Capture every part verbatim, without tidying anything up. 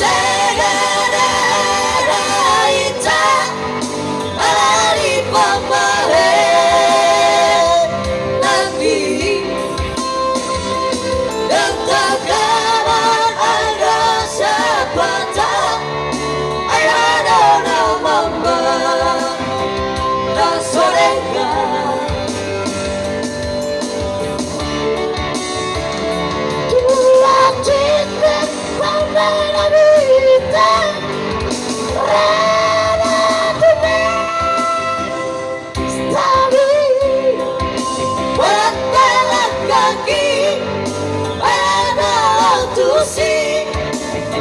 Segan hita ala ni pambahen nami. Ndang tangkanan anggo sapata, ai adong na mambahen na so denggan. Dua titik pambahen na bintang, rada tume. Stari. Borat dalan kaki, ai adong tusi,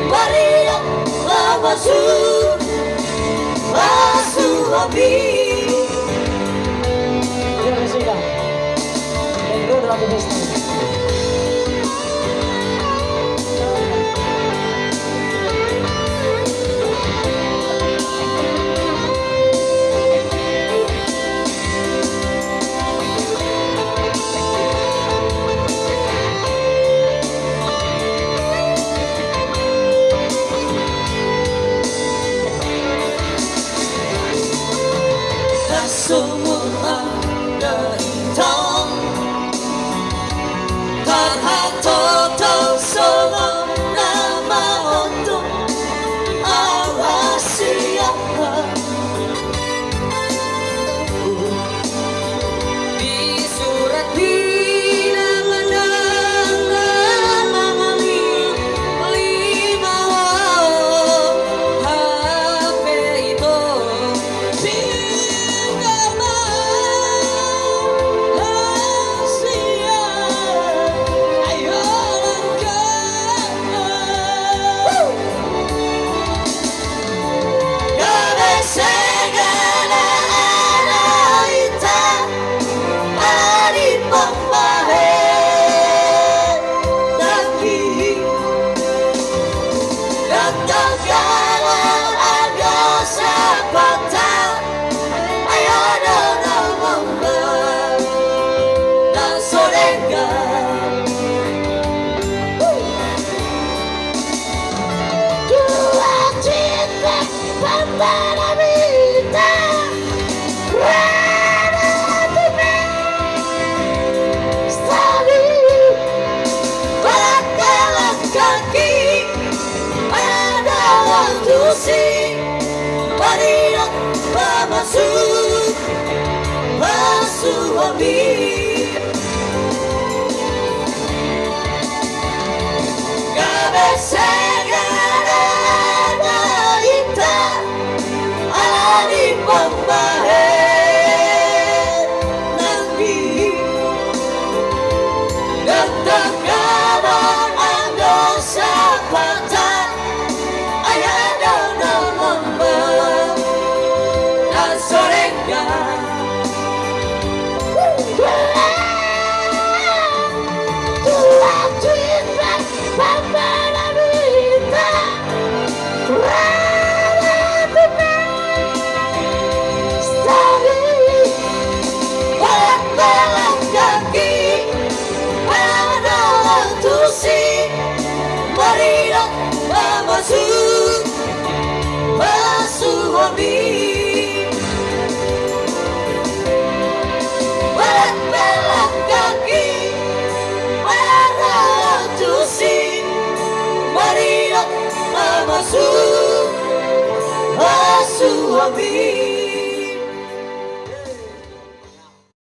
mariak pamasu, pasu api. Terima kasih, Kak. Yang kedua adalah pesta. Sumur anda itong, tarhatotong songon na maontong, awas siapa. Di surat pinamandang na mangoli lima wao hape ito. Barakala kaki, ada tusi, mariak pamasu, pasu api. Gabe segan hita ala ni pambahen nami. Ndang tangkanan anggo sapata, ai adong na mambahen na so denggan. Mariak pamasu, pasu api. Barakala kaki, ada tusi, mariak pamasu, pasu api.